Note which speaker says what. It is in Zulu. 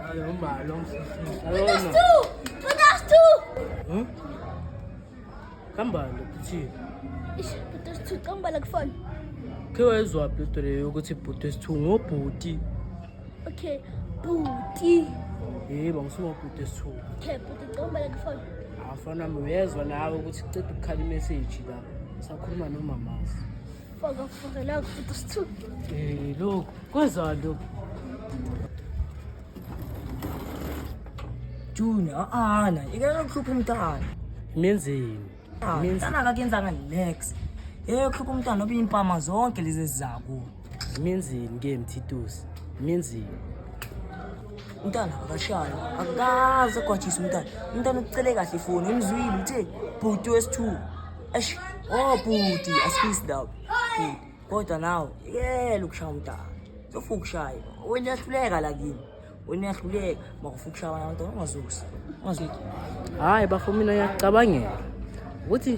Speaker 1: But that's two. But that's two.
Speaker 2: Kambani bhuti?
Speaker 1: Ish, but that's two. Kambala kufana.
Speaker 2: Khe wayezwaphi lento leyo yokuthi bhuti esithu ngobhuti?
Speaker 1: Okay, bhuti.
Speaker 2: Yebo, ngisungobhuti esithu.
Speaker 1: Okay, bhuti kambala kufana.
Speaker 2: Afana wami uyezwa nawe ukuthi kuceda ukukhala imeseji la. Sakhuluma nomamazi.
Speaker 1: Faka faka la bhuti esithu.
Speaker 2: Eh lokhu kwenzani lokhu?
Speaker 3: Junior, ana, ikela kuhlupha umntana.
Speaker 2: Imenzeni?
Speaker 3: Umntana akakenzanga nex. Yeye kuhlupha umntana noba impama zonke lezi ezizako.
Speaker 2: Imenzeni ke Mthitusi? Imenzeni?
Speaker 3: Umntana akashayo, akaze agwajise umntana. Umntana ucele kahle ifoni, imzwile uthe bhuti wesi-2. Eish, oh bhuti, asifisi lapho. Bhuti, kodwa nawe ikela ukushaya umntana. Sofuka ukushaya. Wena uyahluleka la kimi. Wena uyahluleka, makufuka ukushaya abanye abantwana ungazuzi. Ungazuzi.
Speaker 2: Hayi bafo mina ngiyacabangela. Ukuthi